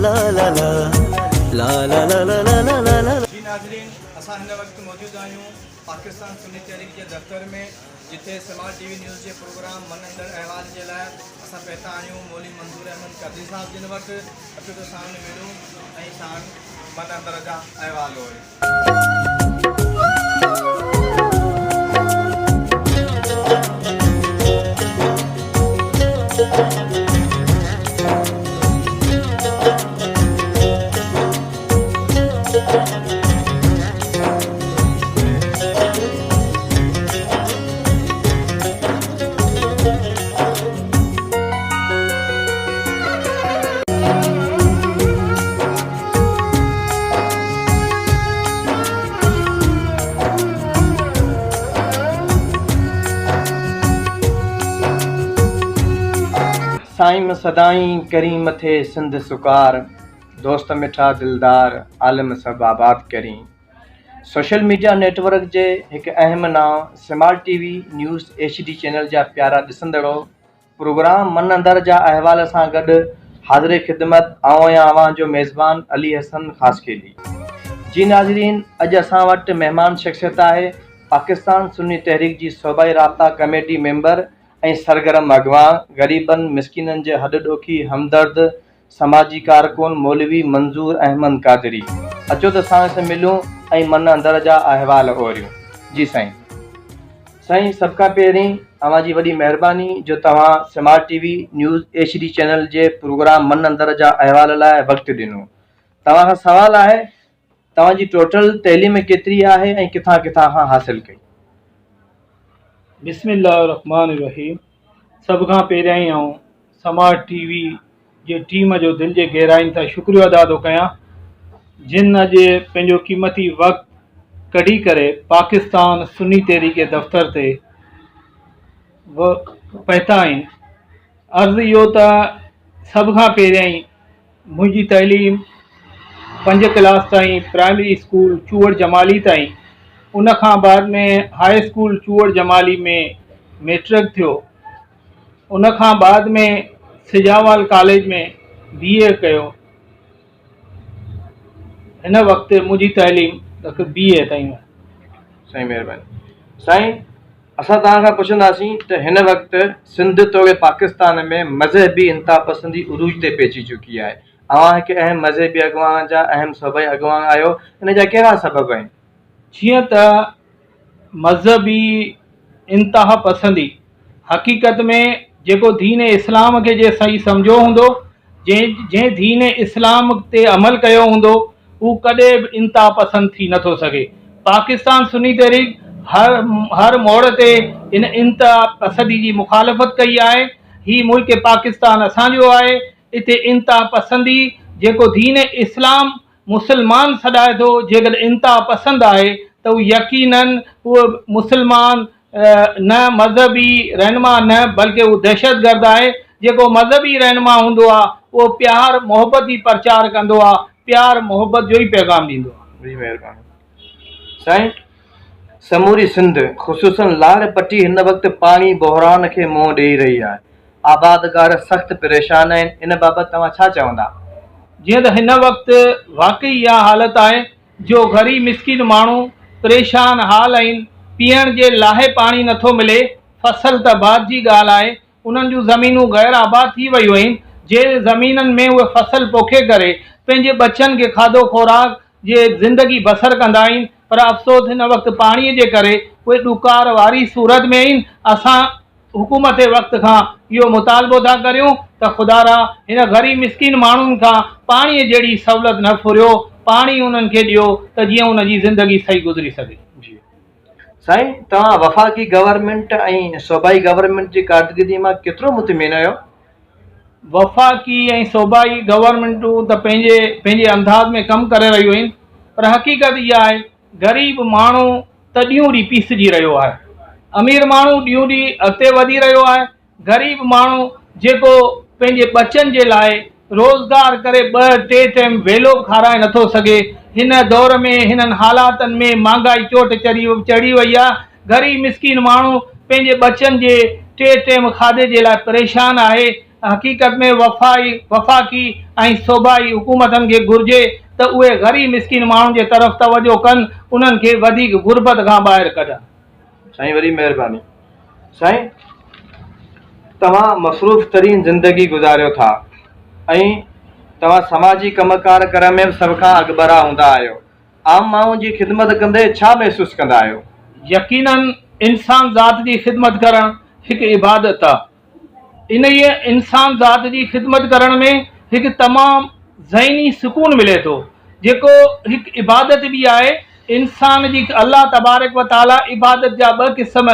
لا لا لا لا لا لا لا لا لا لا لا. جي ناظرين اسان هن وقت موجود آهيون پاڪستان سني تحريڪ جي دفتر ۾ جتي سماج ٽي وي نيوز جي پروگرام من اندر احوال جي لاء اسان پهتا آهيون مولوي منظور احمد قادري صاحب جن وٽ اچو ته ساڻن ملون ۽ ساڻن من اندر جا احوال اوريون. سائين سدائين ڪرين مٿي سنڌ سڪار، دوست مٺا دلدار، عالم سڀ آباد ڪرين. سوشل ميڊيا نيٽ ورڪ جي هڪ اهم نانء smart T V news H D channel جا پيارا ڏسندڙو پروگرام من اندر جا احوال سان گڏ حاضر خدمت آئون آهيان اوهان جو ميزبان علي حسن خاصخيلي جي ناظرين اڄ اسان وٽ مهمان شخصيت آهي پاڪستان سني تحريڪ جي صوبائي رابطا ڪميٽي ميمبر ۽ سرگرم اڳواڻ غريبن مسڪينن جي هڏ ڏوکي همدرد سماجي ڪارڪن مولوي منظور احمد قادري اچو ته ساڻس ملون ۽ من اندر جا احوال اوريون. جي سائين. سائين سڀ کان پهرين اوهان جي وڏي مهرباني جو توهان smart T V news H D channel جي پروگرام من اندر جا احوال لاء وقت ڏنو. توهان کان سوال آهي توهان جي ٽوٽل تعليم ڪيتري آهي ۽ ڪٿان ڪٿان کان حاصل ڪئي؟ بسم الله الرحمٰن الرحيم سڀ کان پهريائين آئون سمارٽ ٽي وي جي ٽيم جو دل جي گهرائين سان شڪريو ادا ٿو ڪيان جن اڄ پنهنجو قيمتي وقت ڪڍي ڪري پاڪستان سني تحريڪ جي دفتر تي پهتا آهن عرض اهو ته سڀ کان پهريائين منهنجي تعليم پنج ڪلاس تائين پرائمري اسڪول چوهڙ جمالي تائين ان کان بعد ۾ high school Chohar Jamali ۾ matric ٿيو ان کان بعد ۾ سجاول ڪاليج ۾ بي اي ڪيو هن وقت منهنجي تعليم بي اي تائين آهي. سائين مهرباني سائين اسان توهان کان پڇنداسين ته هن وقت سنڌ توڙي پاڪستان ۾ مذهبي انتهاپسندي عروج تي پهچي چڪي آهي. اوهان هڪ اهم مذهبي اڳواڻ جا اهم صوبائي اڳواڻ آهيو، ان جا ڪهڙا سبب آهن؟ جيئن ته مذهبي انتهاپسندي حقيقت ۾ جيڪو دين اسلام کي جي صحيح سمجهيو هوندو، جنهن جنهن دين اسلام تي عمل ڪيو هوندو، هو ڪڏهن به انتها پسند ٿي نٿو سگهي. پاڪستان سني تحريڪ هر هر موڙ تي ان انتها پسندي جي مخالفت ڪئي آهي. هي ملڪ پاڪستان اسان جو آهي، اتي انتها پسندي جيڪو دين اسلام مسلمان سڏائي ٿو، جيڪڏهن انتها پسند آهي ته هو يقينن اهو مسلمان نه مذهبي رهنما نه بلڪه هو دهشتگرد آهي، جيڪو مذهبي رهنما هوندو آهي اهو پيار محبت جي پرچار ڪندو آهي، پيار محبت جو ئي پيغام ڏيندو آهي. وڏي مهرباني سائين. سموري سنڌ خصوصن لاڙ پٽي هن وقت پاڻي بحران کي منهن ڏئي رهي آهي، آبادگار سخت پريشان آهن، ان بابت توهان ڇا چوندا؟ جيئن ته هن وقت واقعي اها حالت آهي جو غريب مسڪين ماڻهو پريشان حال آهن، پيئڻ جي لاهي پاڻي نٿو ملي، فصل ته بعد جي ڳالهه آهي، انهن جون زمينون غير آباد ٿي ويون آهن، جنهن زمينن ۾ اهي فصل پوکي ڪري پنهنجي ٻچن کي کاڌو خوراڪ جي زندگي بسر ڪندا آهن، پر افسوس هن وقت پاڻي جي ڪري اهي ڏڪار واري صورت ۾ آهن، اسان حڪومت وقت کان اهو مطالبو ٿا ڪريون ته خدارا هن غريب مسڪين ماڻهن کان پاڻي جهڙي سهولت نه ڦريو، پاڻي انهن کي ڏيو ته جيئن ان جي زندگي صحيح گذري سگهي. جي سائين توهان وفاقي گورنمينٽ ۽ صوبائي گورنمينٽ جي ڪارڪردگي مان ڪيترو مطمئن آهيو؟ وفاقي ۽ صوبائي گورنمينٽون ته پنهنجي پنهنجي انداز ۾ ڪم ڪري رهيون آهن پر حقيقت اها آهي غريب ماڻهو ته ڏينهون ڏينهن پيسجي رهيو آهي. امير ماڻهو ڏينهون ڏينهن اڳتي وڌي رهيو آهي. غريب ماڻهو جيڪو پنهنجي ٻچن جي لاء روزگار ڪري ٻه ٽي ٽيم ويلو به کارائي نٿو سگهي. هن دور ۾ هنن حالاتن ۾ مهانگائي چوٽ چڙهي وئي آهي. غريب مسڪين ماڻهو پنهنجي ٻچن جي ٽي ٽيم کاڌي جي لاء پريشان آهي. حقيقت ۾ وفائي وفاقي ۽ صوبائي حڪومتن کي گهرجي ته اهي غريب مسڪين ماڻهن جي طرف توجهه ڪن انهن کي وڌيڪ غربت کان ٻاهر ڪڍن. سائين وڏي مهرباني. سائين توهان مصروف ترين زندگي گذاريو ٿا ۽ توهان سماجي ڪم ڪار ڪرڻ ۾ به سڀ کان اڳڀرا هوندا آهيو. عام ماڻهن جي خدمت ڪندي ڇا محسوس ڪندا آهيو؟ يقيناً انسان ذات جي خدمت ڪرڻ هڪ عبادت آ. انهيء انسان ذات جي خدمت ڪرڻ ۾ هڪ تمام ذهني سڪون ملي ٿو، جيڪو هڪ عبادت به آهي. انسان جي الله تبارڪ و تعاليٰ عبادت جا ٻه قسم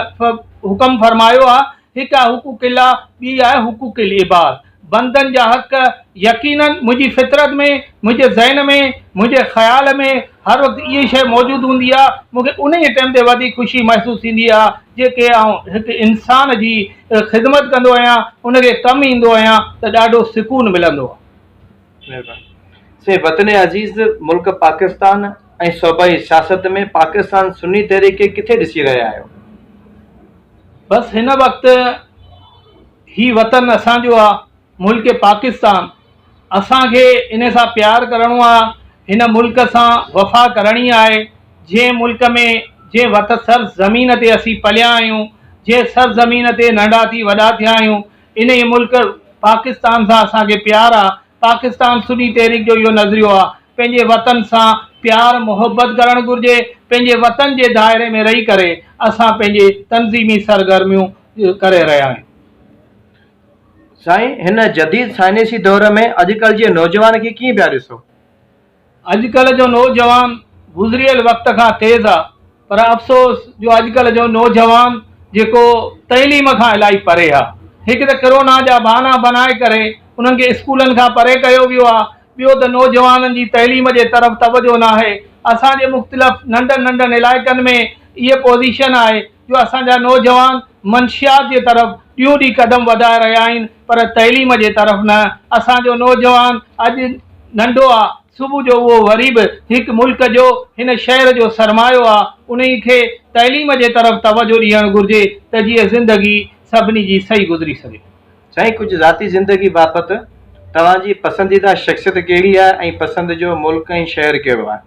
حڪم فرمايو آهي، هڪ آهي حقوق الله، ٻي آهي حقوق العباد، بندن جا حق. يقيناً منهنجي فطرت ۾، منهنجي ذهن ۾، منهنجي خيال ۾ هر وقت اها شيء موجود هوندي آهي، مون کي انهيء ٽائيم تي وڌيڪ خوشي محسوس ٿيندي آهي، جيڪي آئون هڪ انسان جي خدمت ڪندو آهيان، ان کي ڪم ايندو آهيان ته ڏاڍو سڪون ملندو آهي. مهرباني. سائين وطن عزيز ملڪ پاڪستان ۽ صوبائي سياست ۾ پاڪستان سني تحريڪ کي ڪٿي ڏسي رهيا آهيو؟ بس هن وقت هي وطن اسان جو آ، ملڪ پاڪستان، اسان کي ان سان پيار ڪرڻو آ، هن ملڪ سان وفا ڪرڻي آهي، جنهن ملڪ ۾ جنهن وط سر زمين تي اسين پليا آهيون، جنهن سر زمين تي ننڍا ٿي وڏا ٿيا آهيون، انهيء ملڪ پاڪستان سان اسان کي پيار آ، پاڪستان سني تحريڪ جو اهو نظريو آ، پنهنجي وطن سان پيار محبت ڪرڻ گهرجي، پنهنجي وطن جي دائري ۾ رهي ڪري اسان پنهنجي تنظيمي سرگرميون ڪري رهيا آهيون. سائين هن جديد سائنسي دور ۾ اڄڪلهه جي نوجوان کي ڪيئن پيا ڏسو؟ اڄڪلهه جو نوجوان گذريل وقت کان تيز آ پر افسوس جو اڄڪلهه جو نوجوان جيڪو تعليم کان الائي پري آ. هڪ ته ڪرونا جا بهانا بنائي ڪري انهن کي اسڪولن کان پري ڪيو ويو آ ٻيو ته نوجوانن جي تعليم جي طرف توجهه ناهي. اسان جي مختلف ننڍن ننڍن علائقن ۾ اهي پوزيشن آهي جو اسان جا نوجوان منشيات جي طرف ڏينهون ڏينهن قدم وڌائي رهيا آهن پر تعليم جي طرف نه. اسان جو نوجوان اڄ ننڍو آ صبح جو اهو وري به هڪ ملڪ جو هن شهر جو سرمايو آ انهي کي تعليم جي طرف توجهه ڏيڻ گهرجي ته جيئن زندگي سڀني جي صحيح گذري سگهي. سائين ڪجهه ذاتي زندگي بابت توهان جي پسنديده شخصيت ڪهڙي آهي ۽ پسند جو ملڪ ۽ شهر ڪهڙو آهي؟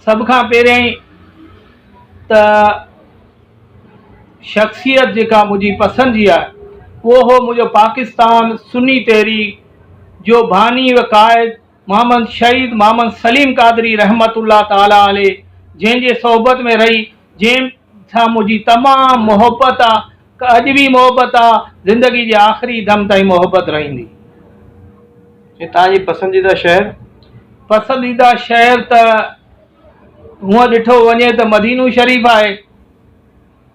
سڀ کان پهريائين ته شخصيت جيڪا منهنجي پسند جي آهي اهو هو منهنجو پاڪستان سني تحريڪ جو باني و قائد محمد شهيد محمد سليم قادري رحمة الله تعالٰي عليه جنهن جي صحبت ۾ رهي جنهن سان منهنجي تمام محبت آ اڄ به محبت آ زندگي جي آخري دم تائين محبت رهندي. ۽ توهان جي پسنديده شهر؟ پسنديده شهر ته هونء ڏٺو وڃي ته مدينو شريف آهي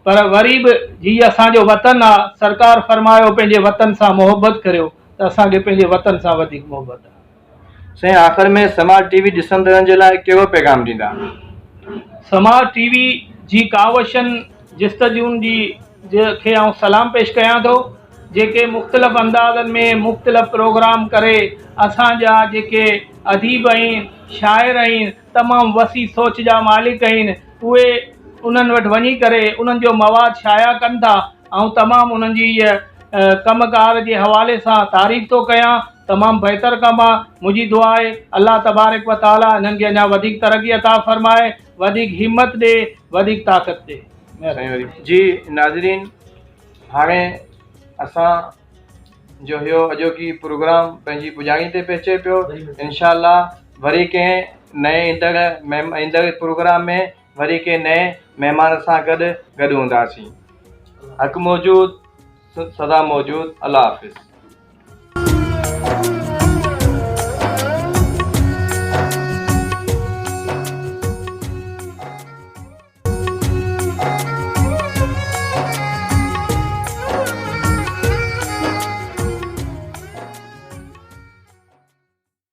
پر وري به جي اسان جو وطن آ سرڪار فرمايو پنهنجي وطن سان محبت ڪريو ته اسان کي پنهنجي وطن سان وڌيڪ محبت آ. سائين آخر ۾ سماج ٽي وي ڏسندڙن جي لاء ڪهڙو پيغام ڏيندا؟ سماج ٽي وي جي ڪاوشن جستجون جي کي آئون سلام پيش ڪيان ٿو جيڪي مختلف اندازن ۾ مختلف پروگرام ڪري اسان جا جيڪي اديب ۽ شاعر ۽ تمام وسيع سوچ جا مالڪ آهن اهي انهن وٽ وڃي ڪري انهن جو مواد شايع ڪن ٿا آئون تمام انهن جي ڪم ڪار جي حوالي سان تعريف ٿو ڪيان تمام بهتر ڪم آ منهنجي دعا آهي الله تبارڪ و تعالي انهن کي اڃا وڌيڪ ترقي عطا فرمائي وڌيڪ همت ڏي وڌيڪ طاقت ڏي مهرباني. جي ناظرين هاڻي اسان جو اهو اڄوڪي پروگرام پنهنجي پڄاڻي تي پهچي پيو انشاء الله وري ڪنهن نئين ايندڙ ايندڙ پروگرام ۾ وري ڪنهن نئين مهمان سان گڏ گڏ هونداسين حق موجود سدا موجود الله حافظ.